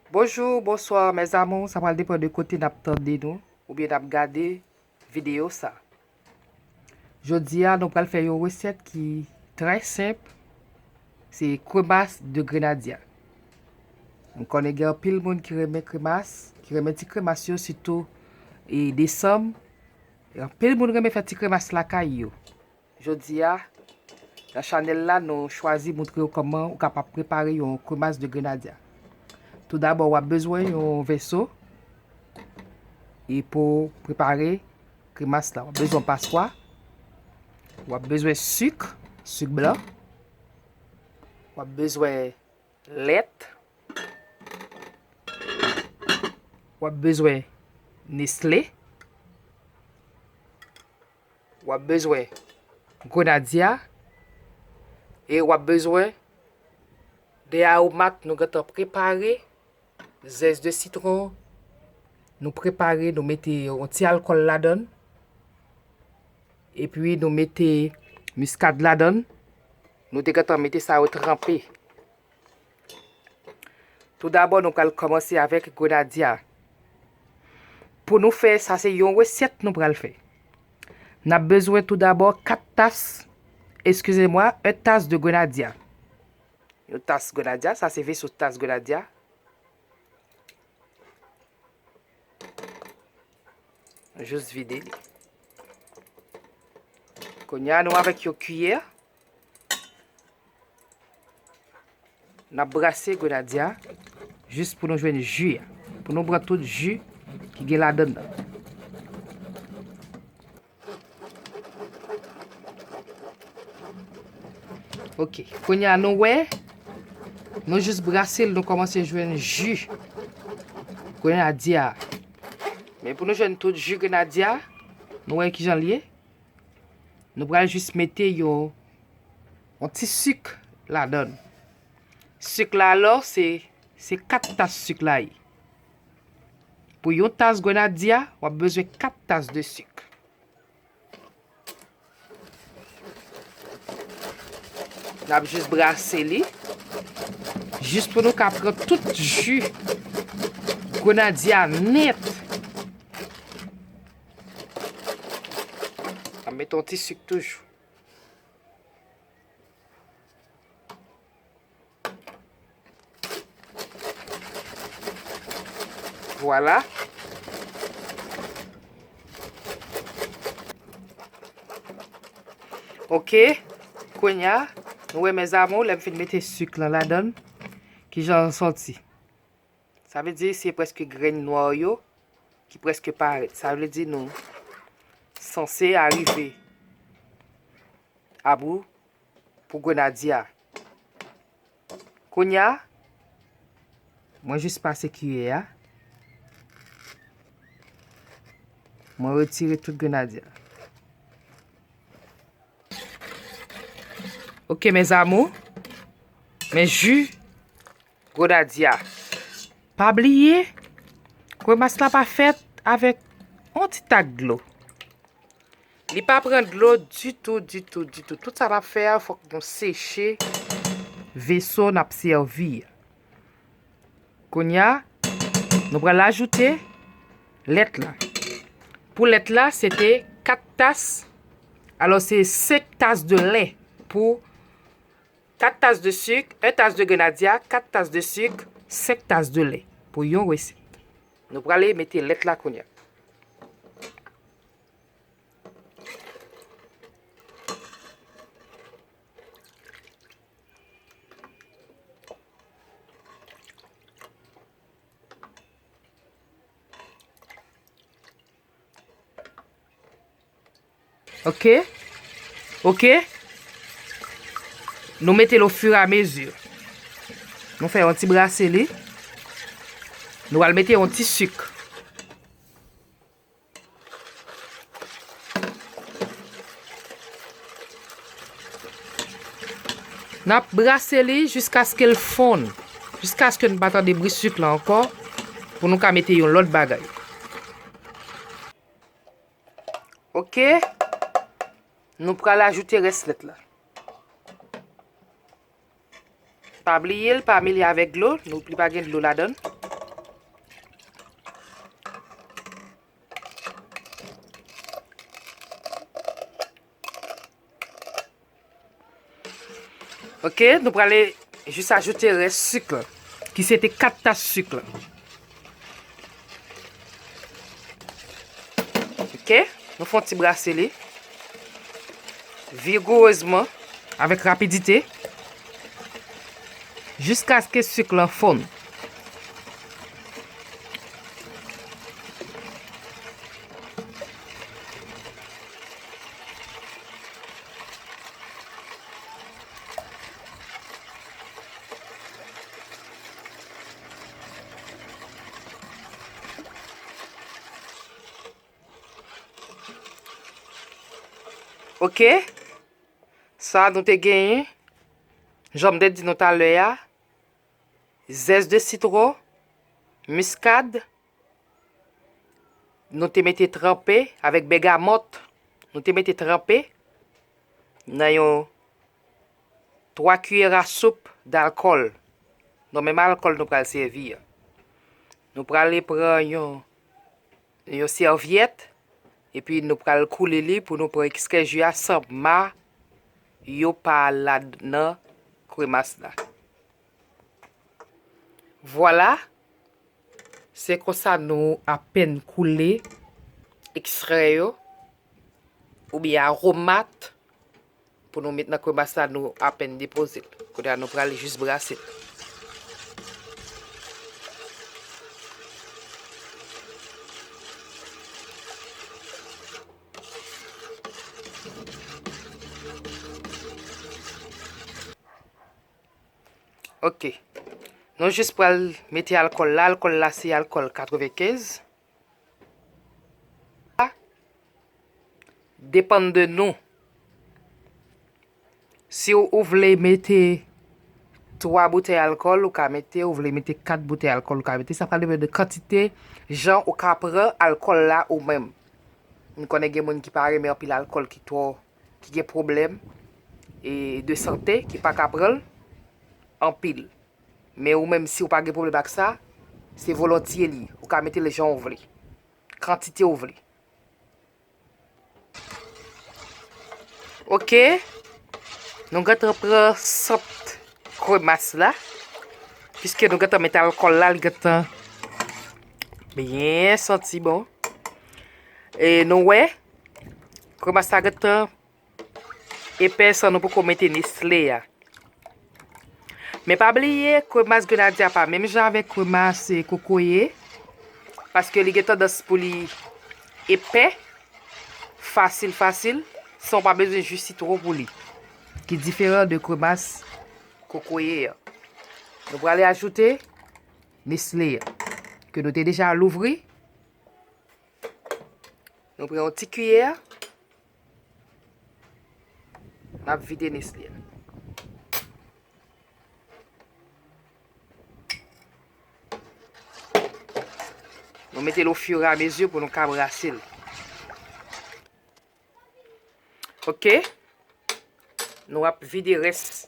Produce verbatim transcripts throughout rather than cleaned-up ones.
Bonjou, bonswa, mes amours. Sa pral depann de kote n ap tande nou oubyen n ap gade videyo sa. Jodi a, nou pral fè yon resèt ki trè senp. Se kremas de grenadya. M konnen gen anpil moun ki renmen kremas, ki renmen ti kremas yo, sitou e desanm. E anpil moun renmen fè ti kremas lakay yo. Jodi a, nan chanèl la, nou chwazi montre w kòman ou kapab prepare yon kremas de grenadya. Toudabò, w ap bezwen yon vèso. E pou prepare kremas la, w ap bezwen paswa, w ap bezwen sik, sik blan, w ap bezwen lèt, w ap bezwen Nestlé, w ap bezwen grenadya, e w ap bezwen de awomat nou gentan prepare, zès de sitwon, nou prepare, nou mete yon ti alkòl ladan l, epi nou mete miskad ladan l, nou te gentan mete sa yo tranpe. Toudabò, nou pral kòmanse avèk grenadya. Pou nou fè sa, se yon resèt nou pral fè. N ap bezwen toudabò kat tas, excusez-moi, un tas de grenadya. Yon tas grenadya, sa se veso tas grenadya. Jis vide li. Kounye a, nou avèk yon kiyè, n ap brase grenadya jis pou nou jwenn ji a. Pou nou pran tout ji ki gen ladan l nan. Ok, kounye a nou wè, nou jis brase l, nou kòmanse jwenn ji grenadya. Men pou nou jwenn tout ji grenadya, nou wè kijan l ye. Nou pral jis mete yon, yon ti sik ladan l. Sik la alò, se, se kat tas sik la ye. Pou yon tas grenadya, w ap bezwen kat tas de sik. N ap jis brase li. Jis pou nou ka pran tout ji grenadya nèt. N ap mete yon ti sik toujou. Vwala. Ok. Kounye a, nou wè, mes amours, lè m fin mete sik lan ladan l, kijan l sòti. Sa vle di se prèske grenn nwa yo ki prèske parèt. Sa vle di nou sanse arive a bout pou grenadya. Kounye a, mwen jis pase kiyè a. Mwen retire tout grenadya. Ok, mes amours. Men ji grenadya. Pa bliye, kremas la pa fèt avèk yon ti tak dlo. Li pa pran dlo ditou, ditou, ditou. Tout sa n ap fè a, fòk nou seche veso n ap sèvi a. Kounye a, nou pral ajoute lèt la. Pou lèt la, se te kat tas, alò se senk tas de lè pou kat tas de sik, un tas de grenadya, kat tas de sik, senk tas de lè pou yon resèt. Nou prale mete lèt la kounye a. Ok. Ok. Nou mete l ofiramezi. Nou fè yon ti brase li. Nou al mete yon ti sik. N ap brase li jiskaske l fonn, jiskaske n pa tande bri sik la ankò, pou nou ka mete yon lòt bagay. Ok, nou pral ajoute rès lèt la. Pa bliye l pa melye avèk dlo, nou, li pa gen dlo ladan l. Ok, nou prale jis ajoute rès sik la, ki se te kat tas sik la. Ok, nou fè yon ti brase li vigorezman, avèk rapidite, jiskaske sik lan fonn. Ok. Sa nou te genyen, jan m te di nou talè a, zès de sitwon, miskad, nou te mete tranpe avèk bègamòt, nou te mete tranpe nan yon twa kiyè a soup dalkòl. Nan menm alkòl nou pral sèvi a. Nou prale pran yon, yon sèvyèt, epi nou pral koule li pou nou pran ekstrè ji a san ma yo pa al ladan kremas la. Vwala, se konsa nou apèn koule ekstrè yo, oubyen aromat, pou nou met nan kremas la, nou apèn depoze l. Kounye a, nou prale jis brase l. Ok. Nou jis pral mete alkòl la. Alkòl la, se alkòl katrevenkenz. Depann de nou. Si w, ou vle mete twa boutèy alkòl, ou ka mete, ou vle mete kat boutèy alkòl, ou ka mete. Sa pral depann de kantite, jan ou ka pran alkòl la ou menm. M konnen gen moun ki pa renmen anpil alkòl, ki twò, ki gen pwoblèm, e, de sante, ki pa ka pran l anpil. Men ou menm, si w pa gen pwoblèm ak sa, se volontye li. Ou ka mete l jan w vle, kantite w vle. Ok. Nou gentan pran sant kremas la. Piske nou gentan met alkòl la, li gentan byen santi bon. E nou wè, kremas la gentan epè san nou poko mete Nestlé a. Men pa bliye, kremas grenadye a pa menm jan avèk kremas, e, kokoye, paske li gen tandans pou li epè, fasil, fasil, san w pa bezwen ji sitwon pou li, ki diferan de kremas kokoye a. Nou prale ajoute Nestlé a, ke nou te deja louvri. Nou pran yon ti kiyè. N ap vide Nestlé a. Nou mete l ofiramezi pou nou ka brase l. Ok. Nou ap vide rès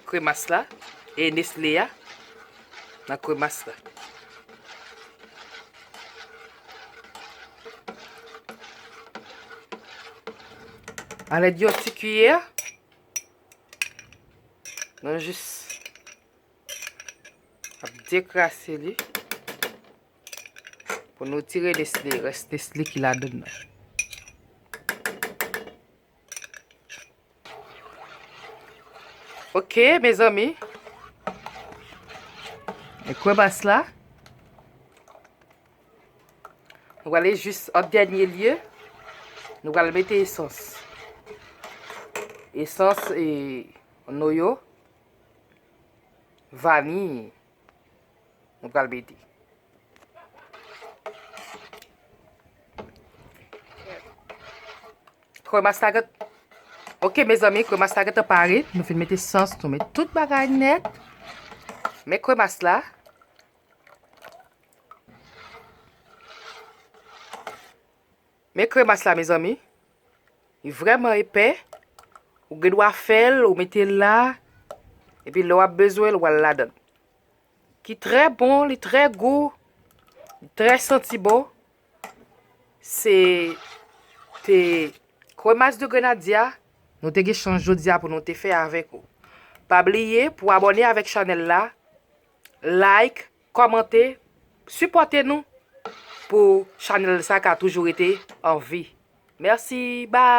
kremas la e Nestlé a nan kremas la. Alèd yon ti kiyè, nou jis ap dekrase li pou nou tire Nestlé, rès Nestlé ki ladann nan. Ok, mezanmi. E kremas la. Nou prale jis an dènye lye. Nou pral mete esans. Esans e noyo. Vaniy. Nou pral mete. Kremas la gentan. Ok, mezanmi, kremas la gentan pare. Nou fin mete sans, nou met tout bagay nèt. Men kremas la. Men kremas la, mezanmi. Li vrèman epè. Ou gen dwa fè l, ou mete l la. Epi lè w ap bezwen l, ou al ladan l. Ki trè bon, li trè gou, li trè santi bon. Se te Kremas de Grenadya, nou te gen chans jodi a pou nou te fè avèk ou. Pa bliye pou abòne avèk chanèl la, like, kòmante, sipòte nou pou chanèl sa ka toujou rete an vi. Mèsi, bye!